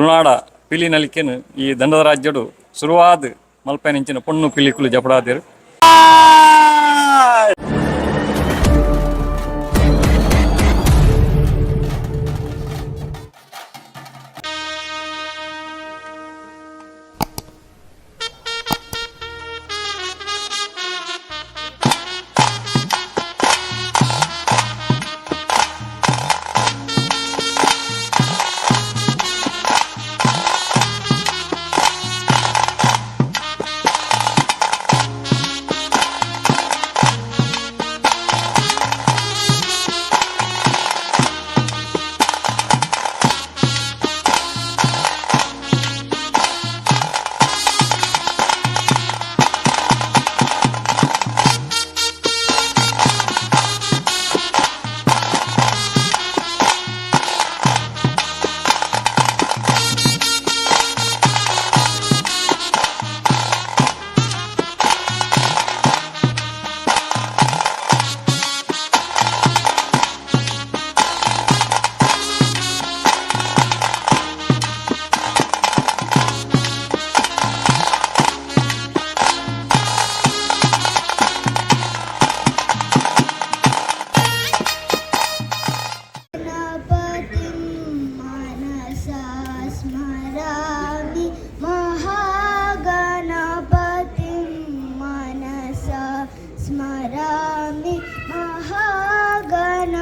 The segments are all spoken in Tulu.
ತುಳುನಾಡ ಪಿಲಿ ನಲಿಕೆನ್ ಈ ದಂಡದ ರಾಜ್ಯಡು ಶುರುವಾದ ಮಲ್ಪೆನಂಚಿನ ಪೊಣ್ಣು ಪಿಲಿಕುಲು ಜಪಡಾದಿರು. गणपतिं मनसा स्मरामि, महागणपतिं मनसा स्मरामि, महागण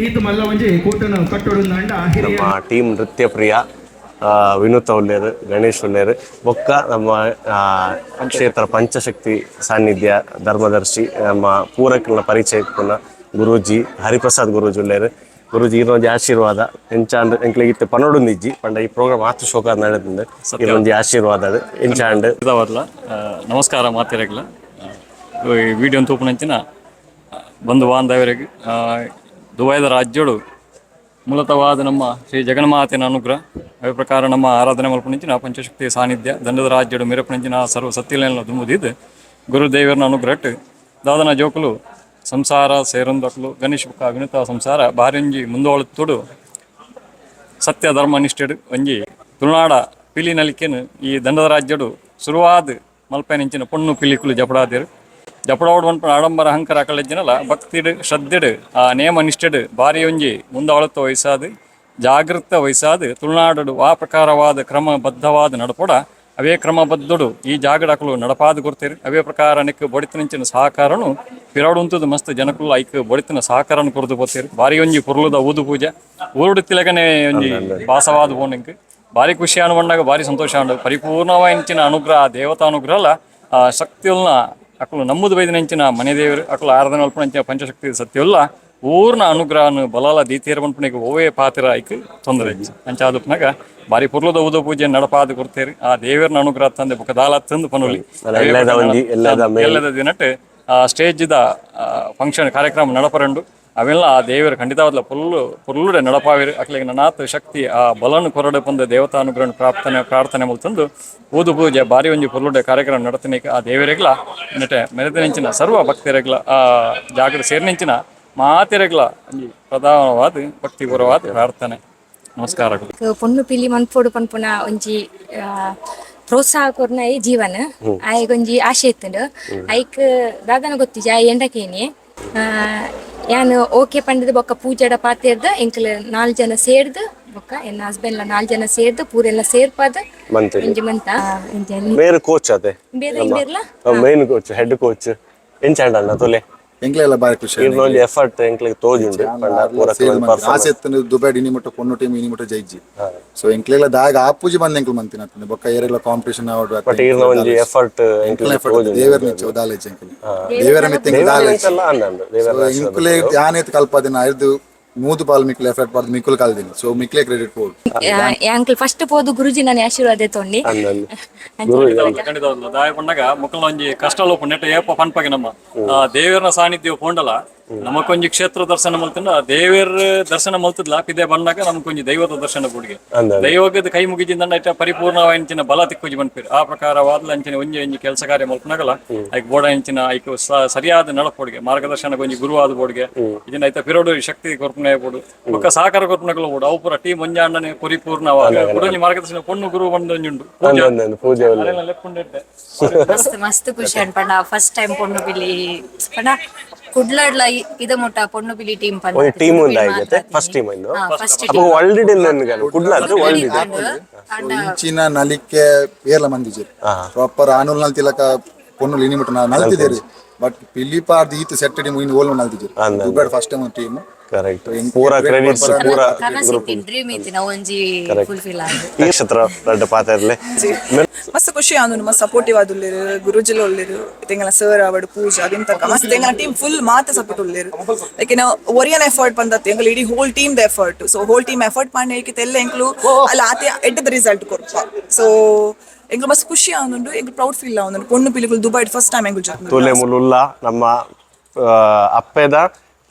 ಈತ ಮಲ್ಲ ಒಂಜಿ ಕೂಟನ ಕಟ್ಟೊಡುಂದಾಂಡ ಹಿರಿಯ ನಮ್ಮ ಟೀಮ್ ನೃತ್ಯ ಪ್ರಿಯ ವಿನೂತ ಉಲ್ಲೇರು, ಗಣೇಶ್ ಉಲ್ಲೇರು, ಬೊಕ್ಕ ನಮ್ಮ ಕ್ಷೇತ್ರ ಪಂಚಶಕ್ತಿ ಸಾನ್ನಿಧ್ಯ ಧರ್ಮದರ್ಶಿ ನಮ್ಮ ಪೂರಕನ ಪರಿಚಯ ಇಪ್ಪುನ ಗುರೂಜಿ ಹರಿಪ್ರಸಾದ್ ಗುರೂಜಿ ಉಲ್ಲೇರು. ಗುರೂಜಿ ಇರೊಂಜಿ ಆಶೀರ್ವಾದ ಎಂಚಾಂಡ್ ಎಂಕ್ಲೆಗ್ ಇತ್ತೆ ಪನೊಡುಂದಿಜ್ಜಿ ಪಂಡ ಈ ಪ್ರೋಗ್ರಾಮ್ ಆತು ಶೋಕ ನಡೆದಿಂದ ಇರೊಂಜಿ ಆಶೀರ್ವಾದ ಅದು ಎಂಚಾಂಡ್. ಖಂಡಿತವಾದ್ಲ ನಮಸ್ಕಾರ ಮಾತಿರಗ್ಲ ಈ ವಿಡಿಯೋ ತೂಪುನಂಚಿನ ಬಂಧು ಬಾಂಧವರಿಗೆ. ದುಬೈದ ರಾಜ್ಯಡು ಮೂಲತವಾದ ನಮ್ಮ ಶ್ರೀ ಜಗನ್ಮಾತೆನ ಅನುಗ್ರಹ, ಅದೇ ಪ್ರಕಾರ ನಮ್ಮ ಆರಾಧನೆ ಮಲ್ಪುನಂಚಿನ ಪಂಚಶಕ್ತಿ ಸಾನ್ನಿಧ್ಯ, ದಂಡದ ರಾಜ್ಯಡು ಮಿರಪುನಂಚಿನ ಸರ್ವ ಸತ್ಯಲೆಲ್ಲ ದುಂಬುದಿದ್ದು ಗುರುದೇವರನ ಅನುಗ್ರಹಟ್ ದಾದನ ಜೋಕುಲು ಸಂಸಾರ ಸೇರೊಂದಕ್ಲು ಗಣೇಶ್ ಬುಕ್ಕ ವಿನುತ ಸಂಸಾರ ಬಾರಿಂಜಿ ಮುಂದೋಳುತ್ತುಡು ಸತ್ಯ ಧರ್ಮ ನಿಷ್ಠೆಡು ಒಂಜಿ ತುಳುನಾಡ ಪಿಲಿ ನಲಿಕೆನು ಈ ದಂಡದ ರಾಜ್ಯಡು ಶುರುವಾದ ಮಲ್ಪೆನಿಂಚಿನ ಪೊಣ್ಣು ಪಿಲಿಕುಲು ಜಪಡಾದಿರು. ಜಪಡಾವಡ್ ಪನ್ಪುನ ಆಡಂಬರ ಅಹಂಕಾರ ಅಕಲೆಜ್ಜಿನಲ ಭಕ್ತಿಡ್ ಶ್ರದ್ಧೆಡ್ ಆ ನೇಮ ನಿಷ್ಠೆಡ್ ಬಾರಿ ಒಂಜಿ ಮುಂದಾಳತ್ವ ವಹಿಸಾದ್, ಜಾಗೃತ ವಹಿಸಾದ್ ತುಳುನಾಡು ಆ ಪ್ರಕಾರವಾದ ಕ್ರಮಬದ್ಧವಾದ ನಡಪೊಡ ಅವೇ ಕ್ರಮಬದ್ಧಡು ಈ ಜಾಗಡಕಲು ನಡಪಾದ ಕೊಡ್ತೀರಿ. ಅವೇ ಪ್ರಕಾರ ನಿಕ್ ಬೊಡಿತನಂಚಿನ ಸಹಕಾರನು ಪಿರಾಡು ಉಂತುದು ಮಸ್ತ್ ಜನಕುಲು ಐಕ್ ಬೊಡಿತನ ಸಹಕಾರನು ಕೊರ್ದು ಪೋತೀರಿ. ಬಾರಿ ಒಂಜಿ ಪೊರ್ಲುದ ಊದು ಪೂಜೆ ಊರುಡು ತಿಲಕನೆ ಒಂಜಿ ವಾಸವಾದ ಬೋನಿಂಕ್ ಭಾರಿ ಖುಷಿ ಅನ್ಬಂಡಾಗ ಭಾರಿ ಸಂತೋಷ ಅಂಡು. ಪರಿಪೂರ್ಣವಾయింಚಿನ ಅನುಗ್ರಹ ದೇವತಾ ಅನುಗ್ರಹ ಅಲ್ಲ, ಆ ಶಕ್ತಿಯುಲ್ನ ಅಕುಲು ನಂಬುದು ಬೈದಿನಂಚಿನ ಮನೆ ದೇವರು ಅಕುಲು ಆರಾಧನೆ ಅಲ್ಪನಂಚಿನ ಪಂಚಶಕ್ತಿ ಸತ್ಯುಲ್ಲ ಊರ್ನ ಅನುಗ್ರಹನು ಬಲಾಲ ದೀತಿಯರ ಪನ್ಪುನೆಗ್ ಓವೇ ಪಾತ್ರ ಐಕ್ ತೊಂದರೆ ಇಜ್ಜಿ. ಅಂಚಾದುಪ್ಪುನಗ ಬಾರಿ ಪೊರ್ಲುದ ಊದ ಪೂಜೆ ನಡಪಾದ ಕೊಡ್ತೇರಿ. ಆ ದೇವರನ ಅನುಗ್ರಹ ತಂದೆ ಬೊಕ ದಾಲ ತಂದು ಪನೊಲಿ. ಎಲ್ಲದ ಒಂಜಿ ಎಲ್ಲದ ಮೇಲ್. ಎಲ್ಲದ ದಿನಟ್ ಆ ಸ್ಟೇಜ್ದ ಫಂಕ್ಷನ್ ಕಾರ್ಯಕ್ರಮ ನಡಪರಂಡು. ಅವೆಲ್ಲ ಆ ದೇವರು ಖಂಡಿತವಾದ್ಲ ಪೊಲ್ಲು ಪೊರ್ಲುಡೆ ನಡಪಾವಿರು. ಅಕ್ಲೆಗ್ ನನಾತ್ ಶಕ್ತಿ ಆ ಬಲನು ಕೊರಡೆ ಪಂದ ದೇವತಾನುಗ್ರಹ ಪ್ರಾರ್ಥನೆ ಪ್ರಾರ್ಥನೆ ಮಲ್ತಂದು ಊದು ಪೂಜೆ ಬಾರಿ ಒಂಜಿ ಪೊರ್ಲುಡೆ ಕಾರ್ಯಕ್ರಮ ನಡತನಿಕ ಆ ದೇವರೆಗ್ಲ ನೆಟೆ ಮೆರೆದನೆಂಚಿನ ಸರ್ವ ಭಕ್ತರೆಗ್ಲ ಆ ಜಾಗೃತಿ ಸೇರಿನೆಂಚಿನ ಮಾತೆರೆಗ್ಲ ಒಂಜಿ ಪ್ರಧಾನವಾದ ಭಕ್ತಿಪೂರ್ವವಾದ ಪ್ರಾರ್ಥನೆ, ನಮಸ್ಕಾರಗಳು. ಪೊಣ್ಣು ಪಿಲಿ ಮನ್ಪೊಡು ಪನ್ಪುನ ಒಂಜಿ ಪ್ರೋತ್ಸಾಹ ಕೊರ್ನ ಈ ಜೀವನ ಆಯಗೊಂಜಿ ಆಶೆ ಇತ್ತುಂಡು. ಐಕ್ ದಾದನ ಗೊತ್ತಿಜಿ ಆಯ್ ಎಂಡಕೇನಿ ಯಾನ್ ಓಕೆ ಪಂಡದು ಬೊಕ್ಕ ಪೂಜೆಡ ಪಾತೆರ್ದ್ ಎಂಕಲ್ ನಾಲ್ ಜನ ಸೇರ್ದ್ ಬೊಕ್ಕ ಎನ್ನ ಹಸ್ಬೆಂಡ್ ಲ ನಾಲ್ ಜನ ಸೇರ್ದ್ ಪೂರೆಲ್ಲ ಸೇರ್ಪಾದ್ ಮಂತೆರ್. ಒಂಜಿ ಮಂತ ಒಂಜಿ ಮೇರ್ ಕೋಚ್ ಅತೆ. ಬೇರೆ ಇಂಬೇರ್ಲ. Main coach, head coach ಎಂಚಾಂಡ ಅಣ್ಣ ತೊಲೆ. ಎಂಕ್ಲೆಲ್ಲ ಬಾರಿ ಖುಷಿ. ಇರ್ನ ಒಂಜಿ ಎಫರ್ಟ್ ಎಂಕ್ಲೆಗ್ ತೋಜುಂಡು ಪಂಡ ಪೂರ ಆಸೆ ಪರ್ಫಾರ್ಮೆನ್ಸ್. ಎತ್ತಂದ್ರೆ ದುಬೈ ಇನಿ ಮುಟ್ಟ ಪೊಣ್ಣು ಟೀಮ್ ಇನಿ ಮುಟ್ಟ ಜೈಜಿ. ಸೊ ಎಂಕ್ಲೆಲ್ಲ ದಾಗ ಆ ಪೂಜೆ ಬಂದ ಎಂಕ್ಲು ಮಂತಿನ ಬೊಕ್ಕ ಏರೆಲ್ಲ ಕಾಂಪಿಟೇಷನ್. ಬಟ್ ಇರ್ನ ಒಂಜಿ ಎಫರ್ಟ್ ಎಂಕ್ಲೆಗ್ ತೋಜುಂಡು. ದೇವರ ನಿಚ್ಚ ದಾಲೇಜ್ ಎಂಕ್ಲು ದೇವರ ಮಿತ್ತ ಎಂಕ್ಲು ದಾಲೇಜ್. ಅಂತೆಲ್ಲ ಅಂದಂಡು ದೇವರ. ಇಂಕುಲೆ ಯಾನೇತ್ ಕಲ್ಪದಿನ ಐದು ಮೂದು ಪಾಲ್ ಮಿಕ್ಲೆ ಎಫರ್ಟ್ ಪಾಡ್ದು ಮಿಕ್ಕುಲು ಕಲ್ದಿನಿ. ಸೊ ಮಿಕ್ಲೆ ಕ್ರೆಡಿಟ್ ಪೋಡು. ಯಾಂಕಲ್ ಫಸ್ಟ್ ಪೋದು ಗುರುಜಿ ನಾನು ಆಶೀರ್ವಾದ ತೊಂಡಿ. ಅಂದಂದು ಗುರು. ಖಂಡಿತವಾಗ್ಲೂ ದಾಯ ಪಂಡಗ ಮುಕ್ಕಲ ಒಂಜಿ ಕಷ್ಟ ಲೋಪ ನೆಟ್ಟ ಏಪ ಪನ್ಪಗೆ ನಮ್ಮ ಆ ದೇವರನ ಸಾನ್ನಿಧ್ಯ ಪೋಂಡಲ ನಮಕೊಂಜಿ ಕ್ಷೇತ್ರ ದರ್ಶನ ಮಲ್ತಂಡ ದೇವರ ದರ್ಶನ ಮಲ್ತದ್ಲ ಪಿದೆ ಬಂದಾಗ ನಮಕೊಂಜಿ ದೈವದ ದರ್ಶನ ಬುಡ್ಗೆ. ಅಂದಂದು. ದೈವಗದ ಕೈ ಮುಗಿಜಿಂದ ಇಟ್ಟ ಪರಿಪೂರ್ಣವಾಯಿಂಚಿನ ಬಲ ತಿಕ್ಕುಜಿ ಪನ್ಪಿರ್. ಆ ಪ್ರಕಾರವಾದ್ಲ ಅಂಚಿನ ಒಂಜಿ ಒಂಜಿ ಕೆಲಸ ಕಾರ್ಯ ಮಲ್ಪನಗಲ ಐಕ್ ಬೋಡ ಅಂಚಿನ ಐಕ್ ಸರಿಯಾದ ನಡಪೊಡ್ಗೆ ಮಾರ್ಗದರ್ಶನ ಒಂಜಿ ಗುರುವಾದ ಬೋಡ್ಗೆ ಇದನ್ನ ಐತ ಪಿರೋಡು ಶಕ್ತಿ ಕೊರ್ಪುನೆ ಬೋಡು ಬೊಕ್ಕ ಸಹಕಾರ ಕೊರ್ಪುನಗಲ ಬೋಡು. ಅವು ಪೂರ ಟೀಮ್ ಒಂಜಾಂಡನೆ ಪರಿಪೂರ್ಣವಾದ ಕುಡೊಂಜಿ ಮಾರ್ಗದರ್ಶನ ಪೊಣ್ಣು ಗುರು ಬಂದೊಂಜಿ ಉಂಡು ಪೂಜೆ. ಅಂದಂದು ಪೂಜೆ ಉಲ್ಲೆ. ಅರೆನ ಲೆಪ್ಪುಂಡೆಡ್ಡೆ. ಮಸ್ತ್ ಮಸ್ತ್ ಖುಷಿ ಅನ್ಪಂಡ. ಫಸ್ಟ್ ಟೈಮ್ ಪೊಣ್ಣು ಪಿಲಿ ಪಂಡ ಕುಡ್ಲಡ್ಲ ಇದ ಮುಟ್ಟ ಪೊಣ್ಣು ಪಿಲಿ ಟೀಮ್. ಒಂಜಿ ಟೀಮ್ ಒಂದಾಗಿದೆ, ಫಸ್ಟ್ ಟೀಮ್ ಇಂದು. ಫಸ್ಟ್. ಅപ്പൊ ವರ್ಲ್ಡ್ ಡೆ ಕುಡ್ಲ ವರ್ಲ್ಡ್ ಡೆ. ಇಂಚಿನ ನಲಿಕೆ ಏರ್ಲ ಮಂದಿಜೆರ್ ಪ್ರಾಪರ್ ಆನುಲ್ ನಲ್ ತಿಲಕ ಪೊಣ್ಣುಲು ಇನಿ ಮುಟ್ಟ ನಲ್ತಿದ್ದೇರಿ. ಬಟ್ ಪಿಲಿ ಪಾರ್ದ್ ಈತ್ ಸೆಟ್ ಟೀಮ್ ಇನ್ ಓಲ್ ನಲ್ತಿಜೆರ್. Dubai first time team. Correct, ಪೂರಾ ಕ್ರೆಡಿಟ್ಸ್ ಪೂರಾ ಕನಸಿತ್ತಿನ ಡ್ರೀಮ್ ಇತ್ತಿನ ಒಂಜಿ ಫುಲ್ಫಿಲ್ ಆದ್. ಈ ಕ್ಷೇತ್ರ ರಡ್ಡ್ ಪಾತೆರ್ಲೆ. ಮಸ್ತ್ ಖುಷಿ ಆಂದು. ಮಸ್ತ್ ಸಪೋರ್ಟಿವ್ ಆದುಲ್ಲೆರ್, ಗುರುಜಿಲ ಉಲ್ಲೆರ್, ಎಂಗಲ ಸರ್ ಆವಡ್ ಪೂಜಾ ಅದಿಂತಕ ಮಸ್ತ್ ಎಂಗಲ ಟೀಮ್ ಫುಲ್ ಮಾತ ಸಪೋರ್ಟ್ ಉಲ್ಲೆರ್. ಲೈಕ್ ಒರಿಯನ್ ಎಫರ್ಟ್ ಬಂದತ್ತೆ, ಎಂಗಲ ಇಡೀ hole team the effort. So whole team effort ಮಾಡಿ ಎಲ್ಲ ಎಂಕ್ಲು ಅಲ್ಲ ಆತೆ ಎಡ್ಡದ ರಿಸಲ್ಟ್ ಕೊರ್ಪ. ಸೊ ಎಂಕ್ಲು ಮಸ್ತ್ ಖುಷಿ ಆವೊಂದುಂಡು, ಎಂಕ್ಲು ಪ್ರೌಡ್ ಫೀಲ್ ಆವೊಂದುಂಡು. ಪೊಣ್ಣು ಪಿಲಿಗಳು Dubai first time ಎಂಕ್ಲು ಜೊತೆ. ತೂಲೆ ಮುಲುಲ್ಲ ನಮ್ಮ ಅಪ್ಪೆದ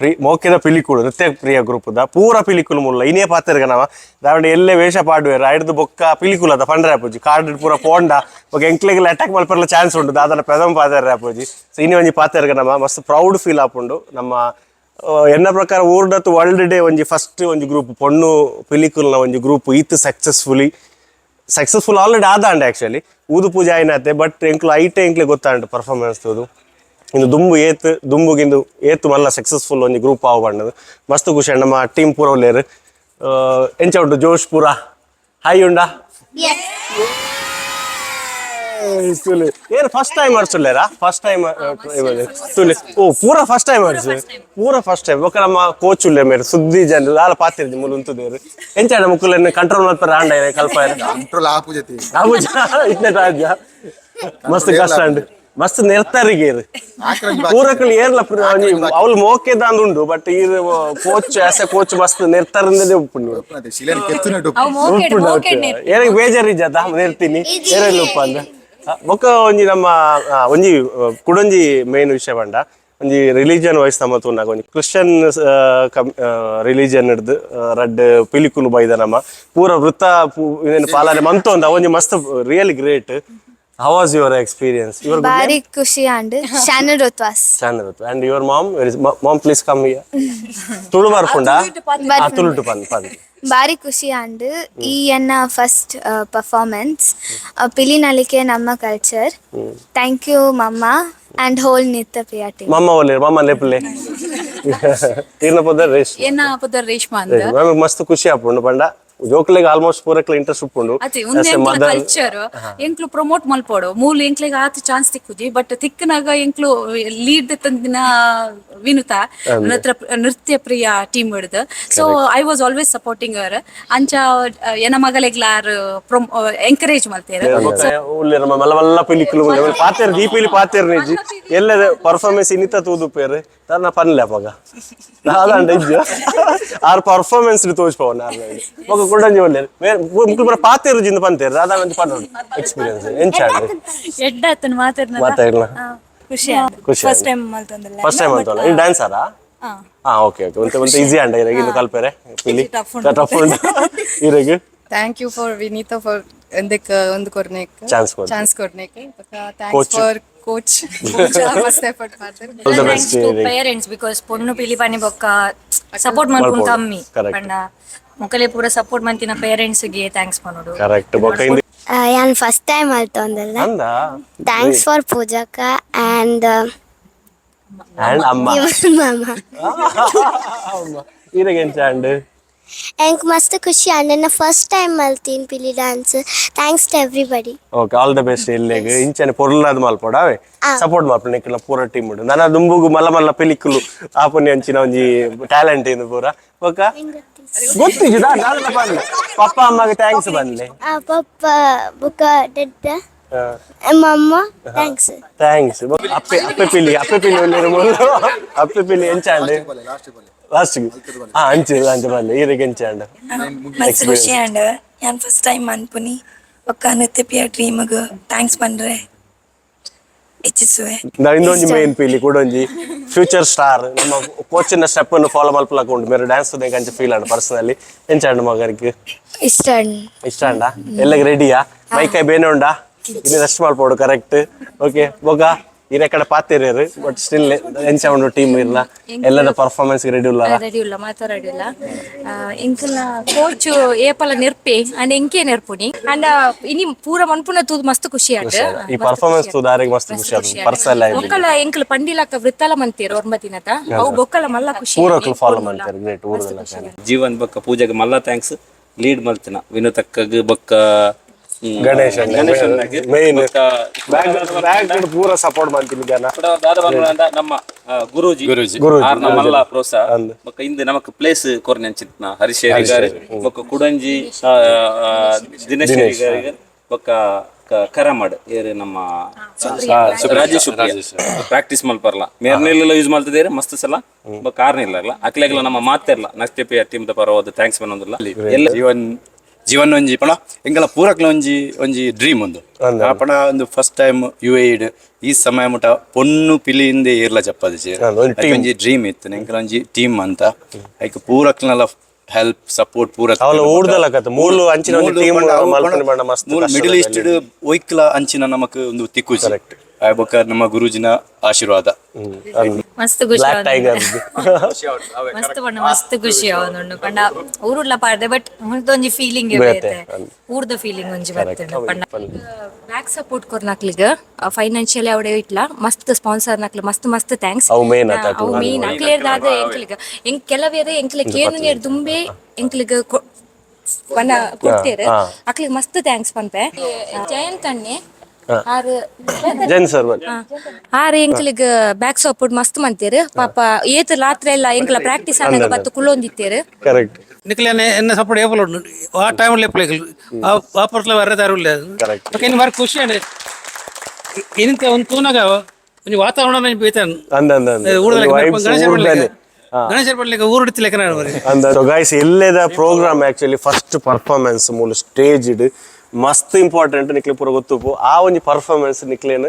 ಪ್ರಿ ಮೋಕೆದ ಪಿಲಿಕುಳು ನೃತ್ಯ ಪ್ರಿಯ ಗ್ರೂಪ್ದ ಪೂರ ಪಿಲಿಕುಲು ಮುಲ್ಲ ಇನೇ ಪಾತೆರ್ಗ ನವ ದಾವಂಡ ಎಲ್ಲೆ ವೇಷ ಪಾಡುವೆರ್ ಐಡ್ದು ಬೊಕ್ಕ ಪಿಲಿಕುಲದ ಪಂಡ್ರೆ ಆಪುಜಿ ಕಾರ್ಡ್ ಪೂರ ಪೋಂಡ ಬೊಕ್ಕ ಎಂಕ್ಲೆಗ್ಲ ಅಟ್ಯಾಕ್ ಮಲ್ಪರ್ಲ ಚಾನ್ಸ್ ಉಂಡು. ದಾದನ ಪೆದಂ ಪಾತೆರ್ರೆ ಆಪುಜಿ. ಸೊ ಇನಿ ಒಂಜಿ ಪಾತೆರ್ಗ ನಮ್ಮ ಮಸ್ತ್ ಪ್ರೌಡ್ ಫೀಲ್ ಆಪುಂಡು. ನಮ್ಮ ಎನ್ನ ಪ್ರಕಾರ ಊರ್ಡತ್ತು ವರ್ಲ್ಡ್ ಡೇ ಒಂಜಿ ಫಸ್ಟ್ ಒಂಜಿ ಗ್ರೂಪ್ ಪೊಣ್ಣು ಪಿಲಿಕುಲ್ನ ಒಂಜಿ ಗ್ರೂಪ್ ಈತ್ successfully successful already ಆದಾಂಡ. Actually ಊದು ಪೂಜೆ ಆಯ್ನಾತೆ, ಬಟ್ ಎಂಕ್ಲು ಐಟೆ ಎಂಕ್ಲೆ ಗೊತ್ತಾಂಡು ಪರ್ಫಾರ್ಮೆನ್ಸ್ ತೂದು ಇಂದು ದುಂಬು ಏತ್ ದುಂಬುಗಿಂದು ಏತ್ ಮಲ್ಲ ಸಕ್ಸಸ್ಫುಲ್ ಒಂಜಿ ಗ್ರೂಪ್ ಆವು ಬಣ್ಣದು. ಮಸ್ತ್ ಖುಷಿ. ನಮ್ಮ ಟೀಮ್ ಪೂರ ಉಲ್ಲೇರು. ಎಂಚ ಉಂಟು ಜೋಶ್ ಪೂರ? ಹಾಯ್ ಉಂಡಾ? ಏನು ಫಸ್ಟ್ ಟೈಮ್ ಅರ್ಸುಲ್ಲೇರಾ? ಫಸ್ಟ್ ಟೈಮ್ ತುಲೆ. ಓ, ಪೂರ ಫಸ್ಟ್ ಟೈಮ್ ಅರ್ಸು, ಪೂರ ಫಸ್ಟ್ ಟೈಮ್. ಬೊಕ ನಮ್ಮ ಕೋಚ್ ಉಲ್ಲೆ ಮೇರ್ ಸುದ್ದಿ ಜನ ದಾಲ ಪಾತಿರ್ಜಿ ಮುಲು ಉಂತುದೇರು. ಎಂಚಾಡ ಮುಕ್ಕುಲೆನ್ ಕಂಟ್ರೋಲ್ ಮಲ್ಪರ ಆಂಡ ಕಲ್ಪ? ಕಂಟ್ರೋಲ್ ಆಪುಜತಿ. ಇತ್ನೆ ರಾಜ್ಯ ಮಸ್ತ್ ಕಷ್ಟ ಉಂಡು, ಮಸ್ತ್ ನೆರ್ತರಿಗೇರು ಪೂರಕಲು ಏರ್ಲ. ಅವ್ಲು ಮೋಕೆದ ಉಂಡು, ಬಟ್ ಈ coach as A coach ಮಸ್ತ್ ನೆರ್ತರಿಂದಲೇ ಉಪ್ಪುಂಡು. ಶಿಲೆನ್ ಕೆತ್ತುನೆಟ್. ಅವು ಮೋಕೆಡ್ ಮೋಕೆಡ್. ಏನಕ್ಕೆ ಬೇಜಾರಿಜ್ಜದ ನಿರ್ತೀನಿ ಏರೆಲ್ಲ ಉಪ್ಪ ಅಂದ. ಬೊಕ್ಕ ಒಂಜಿ ನಮ್ಮ ಒಂಜಿ ಕುಡೊಂಜಿ ಮೇನ್ ವಿಷಯ ಪಂಡ, ಒಂಜಿ ರಿಲಿಜಿಯನ್ ವೈಸ್ ನಮ್ಮ ತೂನಾಗ ಒಂಜಿ ಕ್ರಿಶ್ಚಿಯನ್ ರಿಲಿಜಿಯನ್ ಹಿಡ್ದು ರಡ್ಡ್ ಪಿಲಿಕುಲು ಬೈದ ನಮ್ಮ ಪೂರ ವೃತ್ತ ಇಂದೆನ್ ಪಾಲನೆ ಮಂತೊಂದ ಒಂಜಿ ಮಸ್ತ್ really great. How was your experience? Your ಬಾರಿ ಖುಷಿ ಆಂಡ್. ಶಾನು ಋತ್ವಾಸ್. ಚಂದ್ರ. And your mom? Mom, please come here. Tulu ಬರ್ಪುಂಡ? ತುಳುಟು ಪನ್ ಪನ್. ಬಾರಿ ಖುಷಿ ಆಂಡ್. ಈ ಎನ್ನ ಫಸ್ಟ್ ಪರ್ಫಾರ್ಮೆನ್ಸ್ ಪಿಲಿ ನಲಿಕೆ, ನಮ್ಮ culture. Thank you mamma and hole Nritya Priya team. ಮಮ್ಮ ಒಲ್ಲೆ, ಮಮ್ಮ ಲೆಪ್ಪುಲೆ. ಈರ್ನ ಪುದರ್ ರೇಷ್ಮಾ? ಏನ ಪುದರ್ ರೇಷ್ಮಾ ಅಂದ. ಮ್ಯಾಮ್, ಮಸ್ತ್ ಖುಷಿ ಆಪುಂಡು ಪಂಡ ಜೋಕ್ಲೆಗ್ ಆಲ್ಮೋಸ್ಟ್ ಪೂರಕ್ಲ ಇಂಟ್ರೆಸ್ಟ್ ಉಪ್ಪುಂಡು. ಅದೇ ಉಂದು ಎಂಕ್ಲ ಕಲ್ಚರ್, ಎಂಕ್ಲು ಪ್ರಮೋಟ್ ಮಲ್ಪೋಡು. ಮೂಲು ಎಂಕ್ಲೆಗ್ ಆತ್ ಚಾನ್ಸ್ ತಿಕ್ಕುಜಿ, ಬಟ್ ತಿಕ್ಕನಾಗ ಎಂಕ್ಲು ಲೀಡ್ ತಂದಿನ ವಿನುತಾ ನೃತ್ಯ ನೃತ್ಯ ಪ್ರಿಯ ಟೀಮ್ ಹಿಡ್ದು. So I was always supporting her. ಅಂಚ ಎನ ಮಗಲೆಗ್ಲಾರ್ ಎಂಕರೇಜ್ ಮಲ್ತೇರ್. ಉಲ್ಲೆರ್ ಮಲ್ಲ ಮಲ್ಲ ಪಿಲಿಕುಲು ಪಾತೆರ್, ದೀಪಿಲಿ ಪಾತೆರ್ ನಿಜಿ ಎಲ್ಲದ ಪರ್ಫಾರ್ಮೆನ್ಸ್ ಇನ್ನಿತ ತೂದುಪೇರು ತನ್ನ ಪನ್ಲೆ ಅಪಗ ದಾದಾಂಡ ಇಜ್ಜ ಆರ್ ಪರ್ಫಾರ್ಮೆನ್ಸ್ ತೋಜ್ಪವನ ಆರ್. ಬೊಕ ಕುಡಂಜಿ ಒಲ್ಲೆರ್ ಮುಕ್ಲು ಪೂರ ಪಾತೆರು ಜಿಂದ ಪಂತೇರು. ದಾದಾಂಡ ಒಂಜಿ ಪನ್ನೊಡು, ಎಕ್ಸ್ಪೀರಿಯನ್ಸ್ ಎಂಚಾಂಡ್? ಎಡ್ಡಾತನ ಮಾತಾಡ್ನ. ಮಾತಾಡ್ಲ. ಖುಷಿ. ಖುಷಿ. ಫಸ್ಟ್ ಟೈಮ್ ಮಲ್ತೊಂದಿಲ್ಲ. ಫಸ್ಟ್ ಟೈಮ್ ಅಂತಲ್ಲ? ಈ ಡ್ಯಾನ್ಸರಾ? ಹಾ, ಓಕೆ ಓಕೆ. ಒಂತೆ ಒಂತೆ ಈಸಿ ಅಂಡ ಇರಗೆ ಇನ್ನು ಕಲ್ಪೆರೆ? ಪಿಲಿ ಟಫ್ ಉಂಡು ಇರಗೆ? Thank you for Vinita for ಎಂದಕ್ಕೆ ಒಂದು ಕೊರ್ನೇಕ್ ಚಾನ್ಸ್ ಕೊರ್ದು. ಚಾನ್ಸ್ ಕೊರ್ನೇಕ್. Thanks Coach. For coach, ಮಸ್ತ್ ಎಫರ್ಟ್ ಮಾಡ್ತಾರೆ. All the best. Parents, because ಪೊಣ್ಣು ಪಿಲಿ ಪನಿ ಬೊಕ್ಕ ಸಪೋರ್ಟ್ ಮಲ್ಪುನ್ ಮಲ್ಪೊಡು. ಕಮ್ಮಿ. Correct. ಪಂಡ ಮೊಕಲೆ ಪೂರ ಸಪೋರ್ಟ್ ಮಂತಿನ ಪೇರೆಂಟ್ಸ್ ಗೆ thanks ಪನೊಡು. ಕರೆಕ್ಟ್. ಬೊಕ ಇಂದು ಯಾನ್ ಫಸ್ಟ್ ಟೈಮ್ ಅಲ್ತೊಂದಲ್ಲ. ಅಂದ. Thanks for ಪೂಜಾಕ and and ಅಮ್ಮ. ಮಾಮ. ಇರಗೆ ಎಂಚ ಅಂಡ್? ಎಂಕ್ ಮಸ್ತ್ ಖುಷಿ ಆಂಡ್. ಎನ್ನ ಫಸ್ಟ್ ಟೈಮ್ ಮಲ್ತೀನಿ Pili dance. Thanks to everybody. Okay, all the best ಎಲ್ಲೆಗ್. ಇಂಚನೆ ಪೊರ್ಲಾದ್ ಮಲ್ಪೊಡು ಅವೇ. ಸಪೋರ್ಟ್ ಮಲ್ಪೊಡು ನಿಕ್ಲ ಪೂರ ಟೀಮ್ ಉಂಡು. ನನ ದುಂಬುಗು ಮಲ್ಲ ಮಲ್ಲ ಪಿಲಿಕುಲು ಆಪುನಿ ಅಂಚಿನ ಒಂಜಿ ಟ್ಯಾಲೆಂಟ್ ಇಂದು ಪೂರ. ಬೊಕ ಗೊತ್ತಿಜ್ಜಿ ದಾದಲ ಪನ್ಲೆ, ಪಪ್ಪ ಅಮ್ಮಗೆ thanks ಪನ್ಲೆ. ಪಪ್ಪ ಬುಕ್ಕ ಡೆಡ್ಡ ಮಮ್ಮ thanks. Thanks. ಅಪ್ಪೆ ಅಪ್ಪೆ ಪಿಲಿ, ಅಪ್ಪೆ ಪಿಲಿ ಉಲ್ಲೆರ್ ಮೂಲು. ಅಪ್ಪೆ ಪಿಲಿ ಎಂಚಾಂಡ್? ಲಾಸ್ಟ್ ಬಲೆ. ಲಾಸ್ಟ್. ಹಾ, ಅಂಚೆ ಅಂಚೆ ಬಲ್ಲೆ. ಈರೆಗ್ ಎಂಚಾಂಡ್? ಮಸ್ತ್ ಖುಷಿ ಆಂಡ್. ಯಾನ್ ಫಸ್ಟ್ ಟೈಮ್ ಮನ್ಪುನಿ. ಬೊಕ್ಕ ನೃತ್ಯ ಡ್ರೀಮ್ಗ್ thanks ಪಂಡ್ರೆ ಇಚ್ಛಿಸುವೆ. ಇನ್ನೊಂಜಿ ಮೇನ್ ಪಿಲಿ ಕೂಡ ಒಂಜಿ ಫ್ಯೂಚರ್ ಸ್ಟಾರ್. ನಮ್ಮ ಕೋಚಿನ ಸ್ಟೆಪ್ ಅನ್ನು ಫಾಲೋ ಮಲ್ಪಲಕ ಉಂಡು ಮೇರೆ ಡ್ಯಾನ್ಸ್ ಅಂಚ ಫೀಲ್ ಆಂಡ್ ಪರ್ಸನಲಿ. ಎಂಚಾಂಡ್ ಮಗರಿಗೆ? ಇಷ್ಟ. ಇಷ್ಟ ಅಂಡ? ಎಲ್ಲಗೆ ರೆಡಿಯಾ? ಮೈಕೈ ಬೇನೆ ಉಂಡಾ? ಇನ್ನು ರೆಸ್ಟ್ ಮಲ್ಪೊಡು. ಕರೆಕ್ಟ್. ಓಕೆ. ಬೊಕ ಇರೆ ಕಡೆ ಪಾತಿರೇರು, ಬಟ್ ಸ್ಟಿಲ್ ಎಂಚ ಉಂಡು ಟೀಮ್ ಇಲ್ಲ ಎಲ್ಲದ ಪರ್ಫಾರ್ಮೆನ್ಸ್ ರೆಡಿ ಉಲ್ಲ? ರೆಡಿ ಉಲ್ಲ, ಮಾತ ರೆಡಿ ಉಲ್ಲ. ಎಂಕಲ್ನ ಕೋಚ್ ಏಪಲ ನೆರ್ಪೆ ಅಂಡ್ ಎಂಕೆ ನೆರ್ಪುನಿ ಅಂಡ್ ಇನಿ ಪೂರ ಮನ್ಪುನ ತೂದು ಮಸ್ತ್ ಖುಷಿ ಆಂಡ್. ಈ ಪರ್ಫಾರ್ಮೆನ್ಸ್ ತೂದಾರಿಗೆ ಮಸ್ತ್ ಖುಷಿ ಆತು ಪರ್ಸನಲ್ ಆಗಿ. ಬೊಕ್ಕಲ ಎಂಕಲ್ ಪಂಡಿಲಕ್ಕ ವೃತ್ತಲ ಮಂತೇರು ಒರ್ಂಬ ದಿನತ ಅವು ಬೊಕ್ಕಲ ಮಲ್ಲ ಖುಷಿ. ಪೂರಕ್ಲು ಫಾಲೋ ಮಾಡ್ತಾರೆ. ಗ್ರೇಟ್ ಊರದಲ್ಲ. ಜೀವನ್ ಬೊಕ್ಕ ಪೂಜೆಗೆ ಮಲ್ಲ thanks. Lead ಮಲ್ತಿನ ವಿನೋತಕ್ಕಗ್ ಬೊಕ್ಕ ಗಣೇಶ್. ಗಣೇಶ್ ಅಣ್ಣಗ್. ಮೇನ್ ಬೊಕ್ಕ ಬ್ಯಾಕ್ ಬ್ಯಾಕ್ ಪೂರ ಸಪೋರ್ಟ್ ಮಾಡ್ತೀನಿ ಜನ. ಕೂಡ ದಾದ ಪನ್ಪುನ ನಮ್ಮ ಗುರೂಜಿ. ಗುರೂಜಿ. ಆರ್ನ ಮಲ್ಲ ಪ್ರೋತ್ಸಾಹ. ಅಂದ್. ಬೊಕ್ಕ ಇಂದು ನಮಕ್ ಪ್ಲೇಸ್ ಕೊರ್ನೆ ಅಂಚಿತ್ನ ಹರಿಶೇರಿ ಗಾರ್ ಬೊಕ್ಕ ಕುಡಂಜಿ ದಿನೇಶ್ ಶೆಟ್ಟಿ ಬೊಕ್ಕ ಕರಮಡ್ ಏರು ನಮ್ಮ ರಾಜೇಶ್ ಪ್ರಾಕ್ಟೀಸ್ ಮಲ್ಪರ್ಲ ಮೇರ್ನೆಲ್ಲ ಯೂಸ್ ಮಲ್ತದೇರು ಮಸ್ತ್ ಸಲ. ಬೊಕ್ಕ ಆರ್ನಿಲ್ಲ ಅಕ್ಲೆಗ್ಲ ನಮ್ಮ ಮಾತೆರ್ಲ ನಷ್ಟೆ ಟೀಮ್ ದ ಪರವಾದ thanks ಬಂದೊಂದಿಲ್ಲ ಎಲ್ಲ. ಜೀವನ್ ಜೀವನ್ ಒಂಜಿ ಪಣ ಎಂಕಲ ಪೂರಕ್ಲ ಒಂಜಿ ಒಂಜಿ ಡ್ರೀಮ್ ಒಂದು ಆ ಪಣ ಒಂದು first time U A ಈ ಸಮಯ ಮುಟ ಪೊಣ್ಣು ಪಿಲಿಯಿಂದೆ ಏರ್ಲ ಜಪ್ಪದಿಜೆ. ಒಂಜಿ team. ಒಂಜಿ ಡ್ರೀಮ್ ಇತ್ತು ಎಂಕಲ ಒಂಜಿ ಟೀಮ್ ಅಂತ. ಐಕ್ ಪೂರಕ್ಲನ ಹೆಲ್ಪ್ ಸಪೋರ್ಟ್ ಪೂರ. ಅವಲ ಊರ್ದಲ ಕತೆ ಮೂಲು ಅಂಚಿನ ಒಂಜಿ ಟೀಮ್ ಮಲ್ಪುನಿ ಪಂಡ ಮಸ್ತ್ ಕಷ್ಟದ. ಮಿಡಲ್ ಈಸ್ಟ್ ಒಯ್ಕ್ಲ ಅಂಚಿನ ನಮಕ್ ಒಂದು ತಿಕ್ಕುಜಿ. ಆ ಬೊಕ್ಕ ನಮ್ಮ ಗುರೂಜಿನ ಆಶೀರ್ವಾದ. ಮಸ್ತ್ ಖುಷಿ. Block tiger. ಮಸ್ತ್ ಪಂಡ ಮಸ್ತ್ ಖುಷಿ ಆವೊಂದುಂಡು. ಪಂಡ ಊರುಡ್ಲ ಪಾಡ್ದೆ, ಬಟ್ ಒಂಜಿ ಫೀಲಿಂಗ್ ಬೇತೆ. ಬೇತೆ, ಊರ್ದ ಫೀಲಿಂಗ್ ಒಂಜಿ ಬರ್ತುಂಡು ಪಂಡ. ಬ್ಯಾಕ್ ಸಪೋರ್ಟ್ ಕೊರ್ನಕ್ಲಿಗ್ ಫೈನಾನ್ಷಿಯಲಿ ಅವಡೆ ಇಟ್ಲ ಮಸ್ತ್ ಸ್ಪಾನ್ಸರ್ ನಕ್ಲು ಮಸ್ತ್ ಮಸ್ತ್ thanks. ಅವು main ಆತ. ಅವು ಮೇನ್. ಅಕ್ಲೇರ್ದಾದ ಎಂಕ್ಲಿಗ್ ಎಂಕ್ ಕೆಲವೇರು ಎಂಕ್ಲೆ ಕೇನು ನೀರ್ ದುಂಬೆ ಎಂಕ್ಲಿಗ್ ಪನ ಕೊಡ್ತೇರು. ಅಕ್ಲಿಗ್ ಮಸ್ತ್ thanks ಪನ್ಪೆ. ಜಯಂತ್ ಅಣ್ಣೆ. ಆರ್ ಜೈನ್ ಸರ್ ಬನ್ನಿ. ಆರ್ ಎಂಕ್ಲಿಗ್ ಬ್ಯಾಕ್ ಸಪೋರ್ಟ್ ಮಸ್ತ್ ಮಂತೇರು. ಪಾಪ ಏತ್ ರಾತ್ರಿ ಎಲ್ಲ ಎಂಕ್ಲ ಪ್ರಾಕ್ಟೀಸ್ ಆನಗ ಬತ್ತು ಕುಲ್ಲೊಂದಿತ್ತೇರು. ಕರೆಕ್ಟ್. ನಿಕ್ಲೇನೆ ಎನ್ನ ಸಪೋರ್ಟ್ ಏಪಲ್ ಉಂಡು. ಆ ಟೈಮ್ ಲೆಪ್ಪಲೆ ಆ ಪೊರ್ತುಲ ವರ್ರೆ ದಾರು. ಕರೆಕ್ಟ್. ಇನ್ನು ಬಾರಿ ಖುಷಿ ಅಂಡ್ ಇಂತ ಒಂದು ತೂನಾಗ ಒಂಜಿ ವಾತಾವರಣ ಬೇತನ್. ಅಂದ ಅಂದ ಅಂದ. ಗಣೇಶ ಊರ್ದನೆ. ಗಣೇಶ ಪಡ್ಲಿಕ್ಕೆ ಊರುಡ್ತಿ ಲೆಕ್ಕ ಬರಿ. ಅಂದ. ಸೊ ಗೈಸ್, ಎಲ್ಲೆದ ಪ್ರೋಗ್ರಾಮ್ ಆಕ್ಚುಲಿ ಫಸ್ಟ್ ಪರ್ಫಾರ್ಮೆನ್ಸ್ ಮೂಲು ಸ್ಟೇಜ್ ಇಡ್ ಮಸ್ತ್ ಇಂಪಾರ್ಟೆಂಟ್. ನಿಕ್ಲೆ ಪೂರ ಗೊತ್ತುಪ್ಪು. ಆ ಒಂಜಿ ಪರ್ಫಾರ್ಮೆನ್ಸ್ ನಿಕ್ಲೇನ್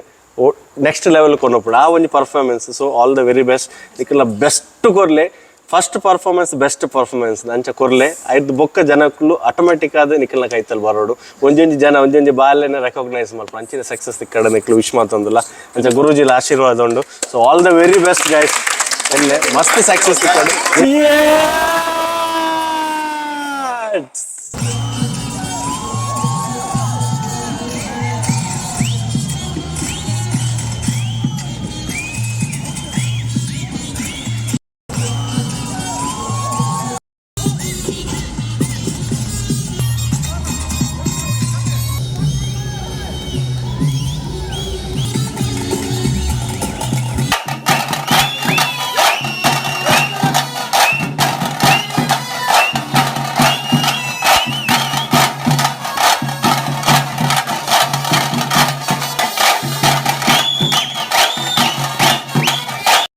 ನೆಕ್ಸ್ಟ್ ಲೆವೆಲ್ ಕೊನೊಪುಡು ಆ ಒಂಜಿ performance. So all the very best ನಿಕ್ಲೆನ. ಬೆಸ್ಟ್ ಕೊರ್ಲೆ. ಫಸ್ಟ್ ಪರ್ಫಾರ್ಮೆನ್ಸ್ ಬೆಸ್ಟ್ ಪರ್ಫಾರ್ಮೆನ್ಸ್ ಅಂಚ ಕೊರ್ಲೆ. ಐದು ಬೊಕ್ಕ ಜನಕ್ಕುಲು ಆಟೋಮೆಟಿಕ್ ಆದ್ ನಿಕ್ಲೆನ ಕೈತಲ್ ಬರೋಡು. ಒಂಜೊಂಜಿ ಜನ ಒಂಜೊಂಜಿ ಬಾಲೆನ ರೆಕಾಗ್ನೈಸ್ ಮಲ್ಪು. ಅಂಚಿನ ಸಕ್ಸಸ್ ತಿಕ್ಕಡ ನಿಕ್ಲು ವಿಶ್ ಮಾತೊಂದುಲ್ಲ. ಅಂಚ ಗುರೂಜಿಲ ಆಶೀರ್ವಾದ ಉಂಡು. So all the very best, guys. ಎಲ್ಲೆ ಮಸ್ತ್ ಸಕ್ಸಸ್ ತಿಕ್ಕಡು.